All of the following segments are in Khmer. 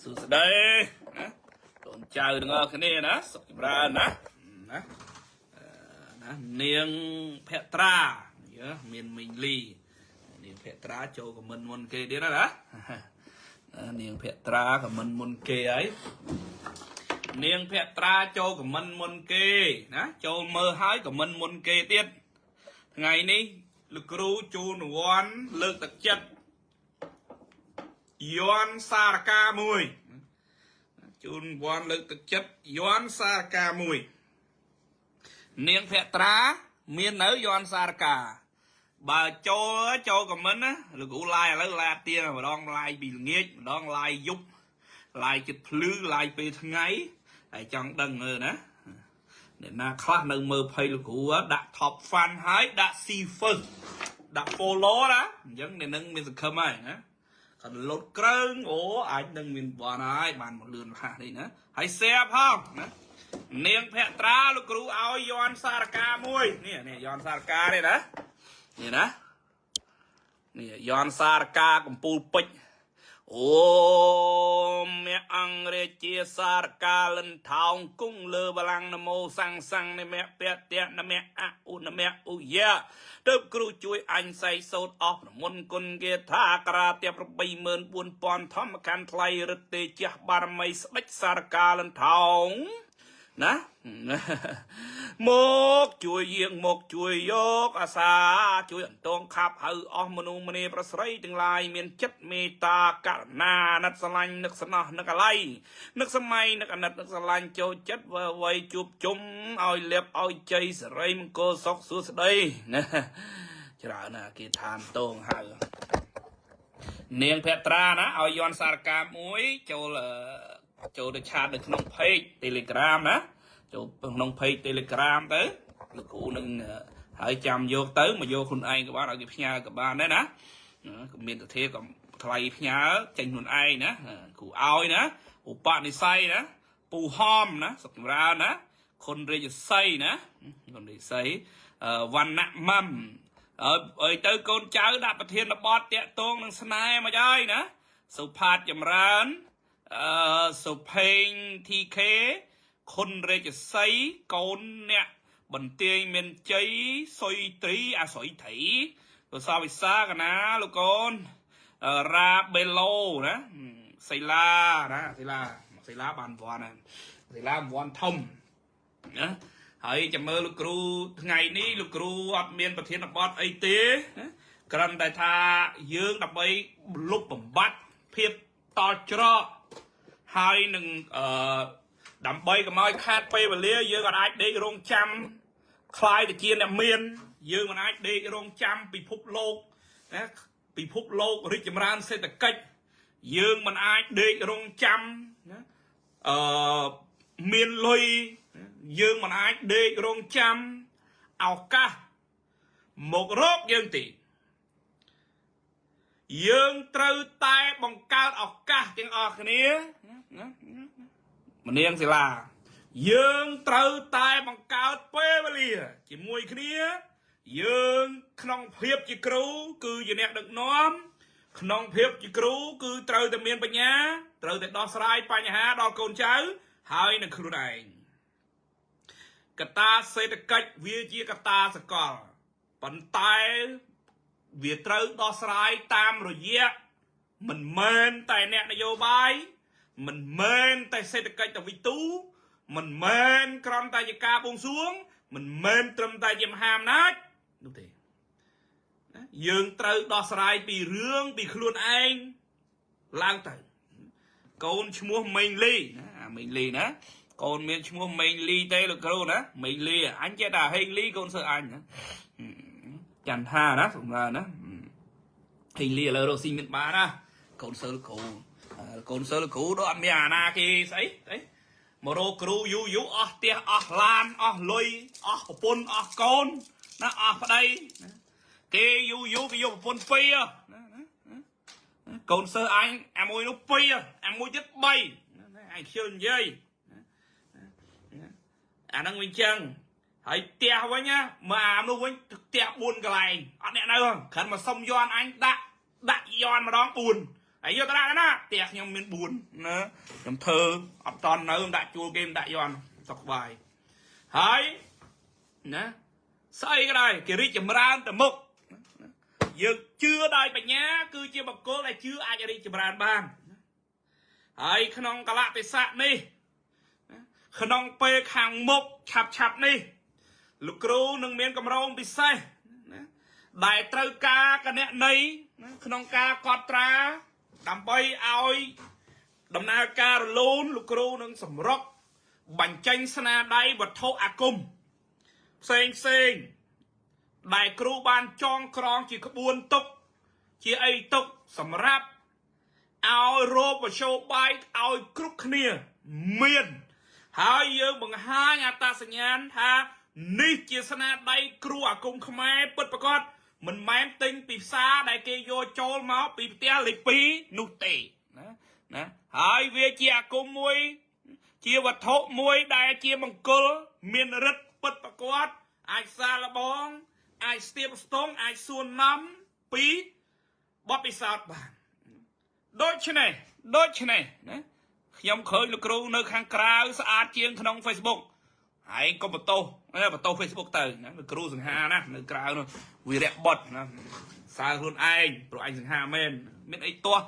សួស្តីណាកូនចៅទាំងអស់គ្នាណាសុខចម្រើនណាណាណានាងភក្ត្រាមានមីងលីនាងភក្ត្រាចូលខមមិនមុនគេទៀតណានាងភក្ត្រាខមមិនមុនគេហើយនាងភក្ត្រាចូលខមមិនមុនគេណាចូលមើលហើយខមមិនមុនគេទៀតថ្ងៃនេះលោកគ្រូជូនរង្វាន់លើកទឹកចិត្តយន់សារកាមួយជូនរង្វាន់លើកទឹកចិត្តយន់សារកាមួយនាងភក្ត្រាមាននៅយន់សារកាបើចូលខមមិនណាលោកគ្រូឡាយឥឡូវឡាយទៀងម្ដងឡាយពីល្ងាចម្ដងឡាយយប់ឡាយចិត្តភ្លឺឡាយពេលថ្ងៃហើយចង់ដឹងមើលណាអ្នកណាខ្លះនៅមើលភ័យលោកគ្រូដាក់ top fan ហើយដាក់ see first ដាក់ follow ណាអញ្ចឹងអ្នកនឹងមានសង្ឃឹមហើយណាគាត់លុតក្រើងអូអាចនឹងមានបានហើយបានមកលឿនរហ័សនេះណាហើយ share ផងណានាងភក្ត្រាលោកគ្រូឲ្យយន់សារកាមួយនេះនេះយន់សារកានេះណានេះណានេះយន់សារកាកំពូលពេជ្រអូមអង្គរាជាសារកាលិនថោងគង់លើបលាំងនមោសង្សੰនិមៈពតៈនមៈអឧនមៈឧយៈទើបគ្រូជួយអញសៃសោតអស់ប្រមុនគុណគាថាក្រាទា84000ធម្មខណ្ឌថ្លៃរិទ្ធទេជះបារមីស្ដេចសារកាលិនថោងណាមកជួយយាងមកជួយយកអាសាជួយអន្តងខាប់ហៅអស់មនុស្សម្នាប្រស្រីទាំងឡាយមានចិត្តមេត្តាករុណាណិតស្រឡាញ់នឹកស្ណោះនឹកអាល័យនឹកសម័យនឹកអាណិតនឹកស្រឡាញ់ចូលចិត្តវើវ័យជួបជុំឲ្យលៀបឲ្យជ័យសេរីមង្គលសុខសួស្តីណាច្រើនណាគេឋានតងហៅនាងភក្ត្រាណាឲ្យយន់សារកាមួយចូលទៅឆាតនៅក្នុង page Telegram ណាចូលក្នុង page Telegram ទៅលោកគ្រូនឹងហើយចាំយកទៅមកយកខ្លួនឯងក៏បានឲ្យគេផ្ញើក៏បានដែរណាក៏មានទធាក៏ថ្លៃផ្ញើចេញខ្លួនឯងណាគ្រូឲ្យណាឧបនិស្ស័យណាពូហមណាសុខចម្រើនណាខុនរាជសីណាខុនរាជសីវណ្ណៈម៉ាំអើយទៅកូនចៅដាក់ប្រធានបទតាក់ទងនឹងស្នេហ៍មកហើយណាសុផាតចម្រើនសុភេង TK ខុនរាជសីកូនអ្នកបន្ទាយមានជ័យសុយត្រីអាសុយត្រីកុសលវិសាកណាលោកកូនរ៉ាបេឡូណាសីឡាណាសីឡាសីឡាបានវ័នណាសីឡាវ័នធំណាហើយចាំមើលលោកគ្រូថ្ងៃនេះលោកគ្រូអត់មានប្រធានបទអីទេណាគ្រាន់តែថាយើងដើម្បីលុបបំបត្តិភាពតល់ច្រកហើយនឹងដើម្បីកុំឲ្យខាតពេលវេលាយើងអាចដេករងចាំខ្លាយទៅជាអ្នកមានយើងមិនអាចដេករងចាំពិភពលោកណាពិភពលោករីកចម្រើនសេដ្ឋកិច្ចយើងមិនអាចដេករងចាំណាមានលុយយើងមិនអាចដេករងចាំឱកាសមករកយើងទេយើងត្រូវតែបង្កើតឱកាសទាំងអស់គ្នាណាមនាងសិលាយើងត្រូវតែបង្កើតពេលវេលាជាមួយគ្នាយើងក្នុងភាពជាគ្រូគឺជាអ្នកដឹកនាំក្នុងភាពជាគ្រូគឺត្រូវតែមានបញ្ញាត្រូវតែដោះស្រាយបញ្ហាដល់កូនចៅហើយនឹងខ្លួនឯងកត្តាសេដ្ឋកិច្ចវាជាកត្តាសកលប៉ុន្តែវាត្រូវដោះស្រាយតាមរយៈមិនមែនតែអ្នកនយោបាយមិនមែនតែសេដ្ឋកិច្ចតវិទូមិនមែនគ្រាន់តែជាការបួងសួងមិនមែនត្រឹមតែជាមហាអំណាចនោះទេណាយើងត្រូវដោះស្រាយពីរឿងពីខ្លួនឯងឡើងទៅកូនឈ្មោះមេងលីណាអាមេងលីណាកូនមានឈ្មោះមេងលីទេលោកគ្រូណាមេងលីអញចេះតែហេងលីកូនសើអញណាចន្ទថាណាសម្រាប់ណាហេងលីឥឡូវរកស៊ីមានបានណាកូនសើលោកគ្រូកូនសើលោកគ្រូដូចអត់មានអាណាគេស្អីអីមករកគ្រូយូរយូរអស់ផ្ទះអស់ឡានអស់លុយអស់ប្រពន្ធអស់កូនណាអស់ប្តីណាគេយូរយូរគេយកប្រពន្ធពីរណាណាកូនសើអញអាមួយនោះពីរអាមួយទៀត3ណាអញខ្ជិលនិយាយអាហ្នឹងវិញចឹងហើយផ្ទះវិញណាមកអានោះវិញផ្ទះ4កន្លែងអត់អ្នកនៅគ្រាន់មកសុំយន់អញដាក់យន់ម្ដង4 ហើយយកទៅដាក់ណាផ្ទះខ្ញុំមាន4ណាខ្ញុំធ្វើអត់តន់នៅដាក់ជួលគេមិនដាក់យន់សុខបាយហើយណាស្អីក៏ដោយគេរីកចម្រើនទៅមុខយើងជឿដោយបញ្ញាគឺជាបុគ្គលដែលជឿអាចរីកចម្រើនបានហើយក្នុងកលៈទេសៈនេះក្នុងពេលខាងមុខឆាប់ឆាប់នេះលោកគ្រូនឹងមានកម្រងពិសេសណាដែលត្រូវការគណនីក្នុងការកត់ត្រាដើម្បីឲ្យដំណើរការរលូនលោកគ្រូនឹងសម្រុកបញ្ចេញស្នាដៃវត្ថុអាគមផ្សេងផ្សេងដែលគ្រូបានចងក្រងជាក្បួនទុកជាអីទុកសម្រាប់ឲ្យរោបមធ្យោបាយឲ្យគ្រប់គ្នាមានហើយយើងបង្ហាញអត្តសញ្ញាណថានេះជាស្នាដៃគ្រូអាគមខ្មែរពិតប្រាកដមិនមែនទិញពីផ្សារដែលគេយកចូលមកពីផ្ទះលេខ2នោះទេណាណាហើយវាជាអាគមមួយជាវត្ថុមួយដែលជាមង្គលមានរិទ្ធពិតប្រាកដអាចសាឡបងអាចស្ទាបស្ទង់អាចសួននាំពីបទពិសោធន៍បានដូច្នេះណាខ្ញុំឃើញលោកគ្រូនៅខាងក្រៅស្អាតជាងក្នុង Facebook ហើយកុំបន្ទោសបន្ទោស Facebook ទៅណាលោកគ្រូសង្ហាណានៅក្រៅនោះវីរៈបុតណាសើខ្លួនឯងព្រោះអញសង្ហាមែនមានអីទាស់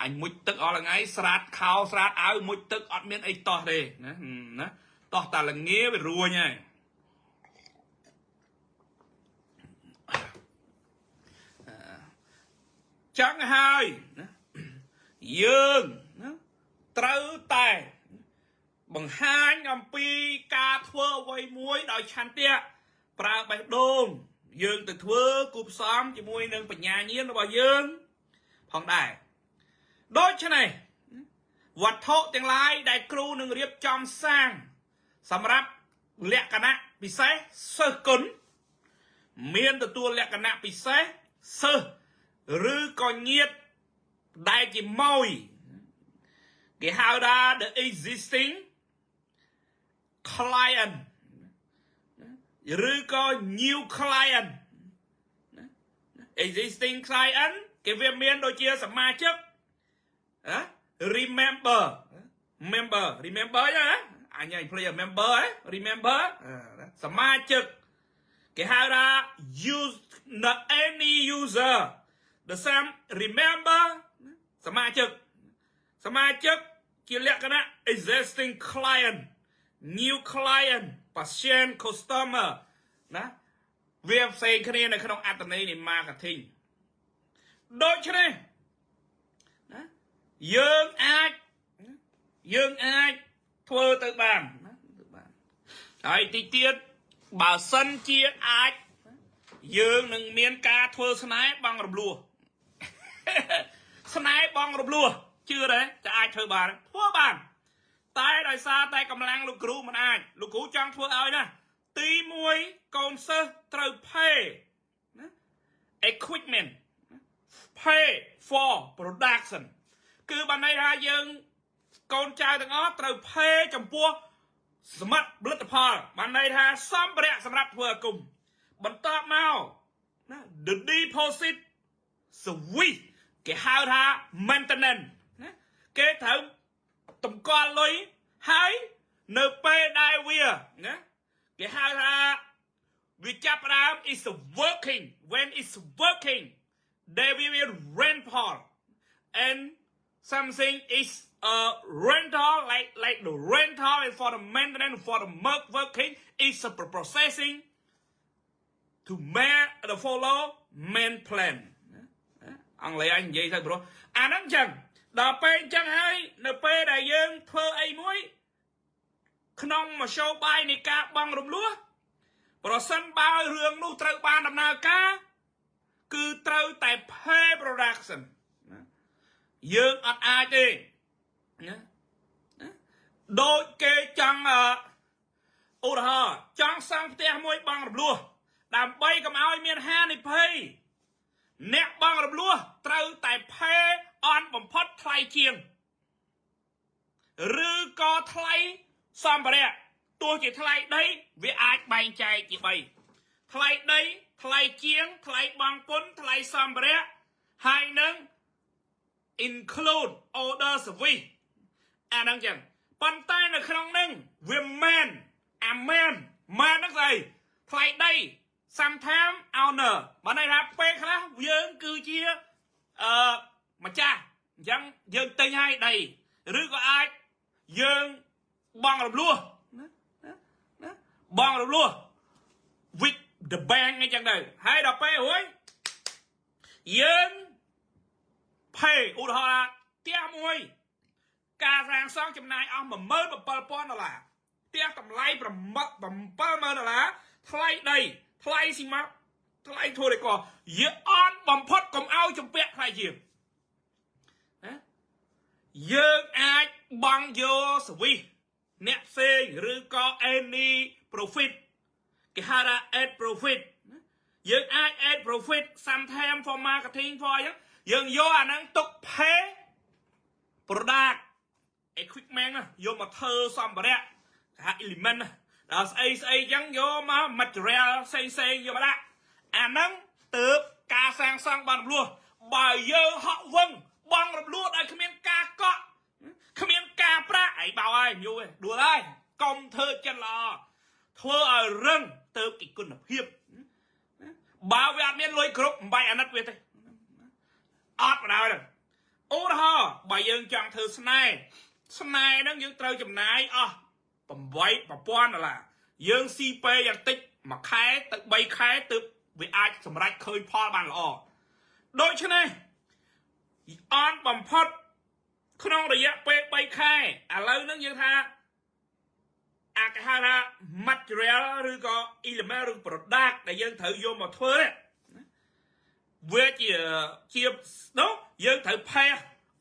អញមុជទឹកអស់ថ្ងៃស្រាតខោស្រាតអាវមុជទឹកអត់មានអីតោះទេណាណាតោះតាលងាវារួញហើយចឹងហើយណាយើងណាត្រូវតែបង្ហាញអំពីការធ្វើអ្វីមួយដោយឆន្ទៈប្រើបេះដូងយើងទៅធ្វើគូផ្សំជាមួយនឹងបញ្ញាញាណរបស់យើងផងដែរដូច្នេះវត្ថុទាំងឡាយដែលគ្រូនឹងរៀបចំសាងសម្រាប់លក្ខណៈពិសេសសិស្សគុណមានទទួលលក្ខណៈពិសេសសិស្សឬក៏ញាតដែលជាម៉ួយគេហៅថា the existing client ឬក៏ new client existing client គេវាមានដូចជាសមាជិកណា remember member remember ណាអញឲ្យ play member ហ៎ remember សមាជិកគេហៅថា use not any user the same remember សមាជិកសមាជិកជាលក្ខណៈ existing client new client patient customer ណាវាផ្សេងគ្នានៅក្នុងអត្ថន័យនៃ marketing ដូច្នេះណាយើងអាចធ្វើទៅបានណាទៅបានហើយតិចទៀតបើសិនជាអាចយើងនឹងមានការធ្វើស្នេហ៍បងរំលោះស្នេហ៍បងរំលោះជឿទេจะអាចធ្វើបានធ្វើបានតែដោយសារតែកម្លាំងលោកគ្រូមិនអាចលោកគ្រូចង់ធ្វើឲ្យណាទី1កូនសិស្សត្រូវ pay ណា equipment pay for production គឺបានន័យថាយើងកូនចៅទាំងអស់ត្រូវ pay ចំពោះសមត្ថផលិតផលបានន័យថាសម្ភារៈសម្រាប់ធ្វើអាគមបន្ទាប់មកណា the deposit service គេហៅថា maintenance ណាគេត្រូវតម្កល់លុយហើយនៅពេលដែលវាណាគេហៅថាវាចាប់ផ្ដើម is working when it's working there will be rental and something is a rental like the rental and for the maintenance for the work working is a processing to make the follow main plan អង់គ្លេសអញនិយាយទៅព្រោះអាហ្នឹងចឹងដល់ពេលអញ្ចឹងហើយនៅពេលដែលយើងធ្វើអីមួយក្នុងមធ្យោបាយនៃការបង់រំលោះប្រសិនបើរឿងនោះត្រូវបានដំណើរការគឺត្រូវតែ pay production ណាយើងអត់អាចទេណាដូចគេចង់ឧទាហរណ៍ចង់សង់ផ្ទះមួយបង់រំលោះដើម្បីកុំឲ្យមានហានិភ័យអ្នកបង់រំលោះត្រូវតែ pay អន់បំផុតថ្លៃជាងឬក៏ថ្លៃសម្ភារៈទោះជាថ្លៃដីវាអាចបែងចែកជា3ថ្លៃដីថ្លៃជាងថ្លៃបង់ពន្ធថ្លៃសម្ភារៈហើយនឹង Include order service អាហ្នឹងចឹងប៉ុន្តែនៅក្នុងហ្នឹងវាមែនអាមែនមែនហ្នឹងស្អីថ្លៃដី sometime owner បានន័យថាពេលខ្លះយើងគឺជាម្ចាស់អញ្ចឹងយើងទិញឲ្យដីឬក៏អាចយើងបង់រំលោះណាណាបង់រំលោះ with the bank អីចឹងទៅហើយដល់ពេលរួចយើង pay ឧទាហរណ៍ថាផ្ទះមួយ ការសាងសង់ចំណាយអស់17000ដុល្លារផ្ទះតម្លៃ70000ដុល្លារថ្លៃដីថ្លៃស៊ីម៉ាថ្លៃធ្វើដេកយើងអន់បំផុតកុំឲ្យជំពាក់ថ្លៃជាងណាយើងអាចបង់យក service អ្នកផ្សេងឬក៏ any profit គេហៅថា add profit ណាយើងអាច add profit sometime for marketing for អញ្ចឹងយើងយកអាហ្នឹងទុក pay product equipment ណាយកមកធ្វើសម្ភារៈគេហៅ element ណាដល់ស្អីស្អីចឹងយកមក material ផ្សេងផ្សេងយកមកដាក់អាហ្នឹងទៅការសាងសង់បានរំលោះបើយើងហក់វឹងបងរំលោះដោយគ្មានការកក់គ្មានការប្រាក់ឯងបោហើយយូរឯងដួលហើយកុំធ្វើចិត្តល្អធ្វើឲ្យរឹងទៅគេគុណភាពបើវាអត់មានលុយគ្រប់មិនបាច់អាណិតវាទេអត់បណ្ដោយទេឧទាហរណ៍បើយើងចង់ធ្វើស្នេហ៍ស្នេហ៍ហ្នឹងយើងត្រូវចំណាយអស់8000ដុល្លារយើងស៊ីពេលយ៉ាងតិចមួយខែទៅ3ខែទើបវាអាចសម្រេចឃើញផលបានល្អដូច្នេះអន់បំផុតក្នុងរយៈពេល3ខែឥឡូវហ្នឹងយើងថាអាគេហៅថា material ឬក៏ element ឬ product ដែលយើងត្រូវយកមកធ្វើនេះវាជាជានោះយើងត្រូវ pay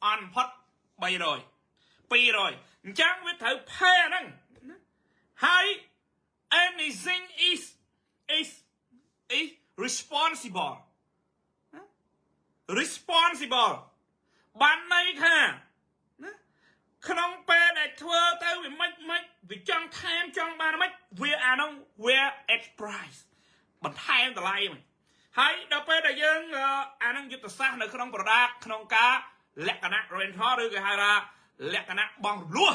អន់បំផុត300 200អញ្ចឹងវាត្រូវ pay អាហ្នឹងណាហើយ anything is responsible responsible បានន័យថាណាក្នុងពេលដែលធ្វើទៅវាមិនមិនវាចង់ថែមចង់បានមិនវាអានោះវា at price បន្ថែមតម្លៃហ្នឹងហើយដល់ពេលដែលយើងអានឹងយុទ្ធសាស្ត្រនៅក្នុង product ក្នុងការលក្ខណៈ rental ឬគេហៅថាលក្ខណៈបងរំលោះ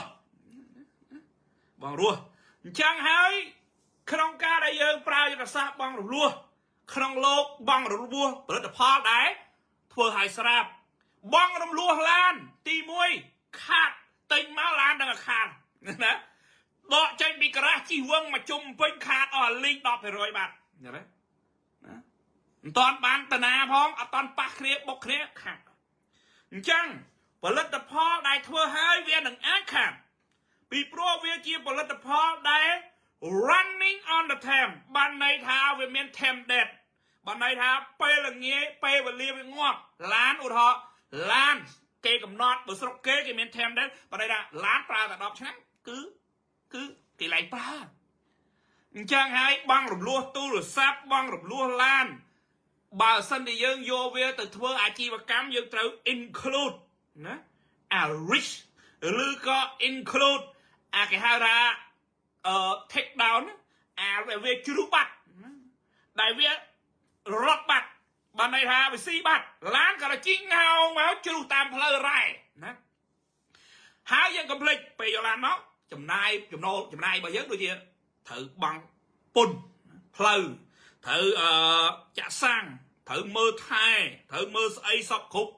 បងរស់អញ្ចឹងហើយក្នុងការដែលយើងប្រើយុទ្ធសាស្ត្របងរំលោះក្នុងលោកបងរំលោះផលិតផលដែរធ្វើឲ្យស្រាប់បងរំលោះឡានទី1ខាតទិញមកឡានដល់ខាតណាដកចេញពីការ៉ាស់ជីវឹងមកជុំពេញខាតអស់លីង10%បាត់ឃើញទេណាមិនតាន់បានតាណាផងអត់តាន់ប៉ះគ្នាបុកគ្នាខាតអញ្ចឹងផលិតផលដែលធ្វើហើយវានឹងអាចខាតពីព្រោះវាជាផលិតផលដែល running on the time បានន័យថាវាមាន time date បានន័យថាពេលល្ងាចពេលវេលាវាងាប់ឡានឧទាហរណ៍ឡានគេកំណត់បើស្រុកគេគេមាន time date បានន័យថាឡានប្រើតែ10ឆ្នាំគឺគឺគេលែងប្រើអញ្ចឹងហើយបងរំលោះទូរស័ព្ទបងរំលោះឡានបើសិនជាយើងយកវាទៅធ្វើអាជីវកម្មយើងត្រូវ include ណាអា risk ឬក៏ include អាគេហៅថាtake down អាវាជ្រុះបាត់ដែលវារត់បាត់បានន័យថាវាស៊ីបាត់ឡានក៏ជីងងោមកជ្រុះតាមផ្លូវរ៉ែណាហើយយើងកុំភ្លេចពេលយកឡានមកចំណាយចំណូលចំណាយរបស់យើងដូចជាត្រូវបង់ពន្ធផ្លូវត្រូវចាក់សាំងត្រូវមើលថែត្រូវមើលស្អីសពគ្រប់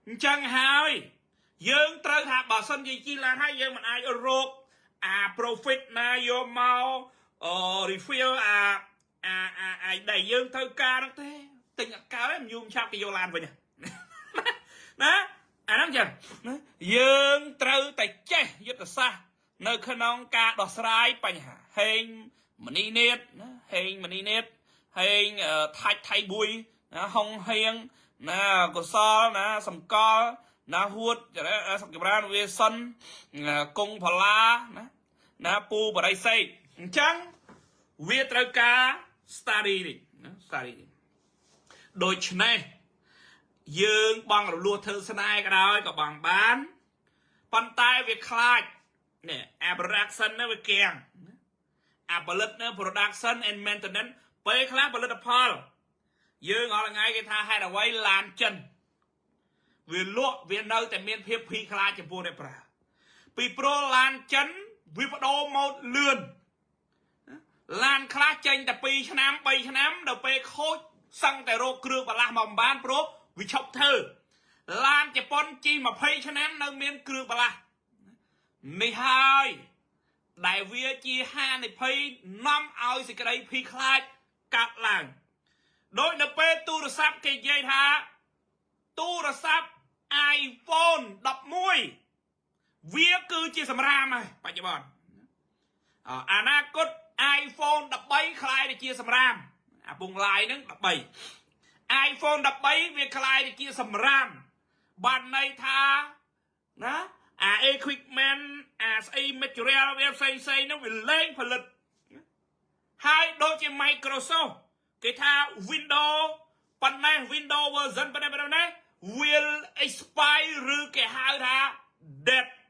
អញ្ចឹងហើយយើងត្រូវថាបើសិនជាជិះឡានហើយយើងមិនអាចរកអា profit ណាយកមកអឺ refill អាអាអាអាដែលយើងត្រូវការហ្នឹងទេទិញអត់កើតទេមិនយូរឆាប់គេយកឡានវិញណាអាហ្នឹងចឹងណាយើងត្រូវតែចេះយុទ្ធសាស្ត្រនៅក្នុងការដោះស្រាយបញ្ហាហេងមនីនេតណាហេងមនីនេតហេងថាច់ថៃបួយណាហុងហៀងណាកុសលណាសំកលណាហួតសុកចម្រើនវាសុនគង់ផល្លាណាណាពូបរិស័យអញ្ចឹងវាត្រូវការ study នេះណា study នេះដូច្នេះយើងបងរលួសធ្វើស្នេហ៍ក៏ដោយក៏បងបានប៉ុន្តែវាខ្លាចនេះអា production នេះវាកៀងអាផលិតនៅ production and maintenance ពេលខ្លះផលិតផល យើងអល់ថ្ងៃគេថាហេតុអ្វីឡានចិន វាលក់វានៅតែមានភាពភ័យខ្លាចចំពោះអ្នកប្រើពីព្រោះឡានចិនវាបដូរម៉ូដលឿនឡានខ្លះចេញតែ2ឆ្នាំ3ឆ្នាំដល់ពេលខូចសឹងតែរកគ្រឿងបន្លាស់មកមិនបានព្រោះវាឈប់ធ្វើឡានជប៉ុនជិះ20ឆ្នាំនៅមានគ្រឿងបន្លាស់នេះហើយដែលវាជាហានិភ័យនាំឲ្យសេចក្តីភ័យខ្លាចកើតឡើងដោយនៅពេលទូរស័ព្ទគេនិយាយថាទូរស័ព្ទ iPhone 11វាគឺជាសម្រាមហើយបច្ចុប្បន្នអនាគត iPhone 13ក្លាយទៅជាសម្រាមអាពងឡាយហ្នឹង13 iPhone 13វាក្លាយទៅជាសម្រាមបានន័យថាណាអា equipment អាស្អី material វាផ្សេងផ្សេងហ្នឹងវាលែងផលិតហើយដូចជា Microsoft គេថា Windows ប៉ុណ្ណេះ Windows version ប៉ុណ្ណេះប៉ុណ្ណេះ will expire ឬគេហៅថា dead។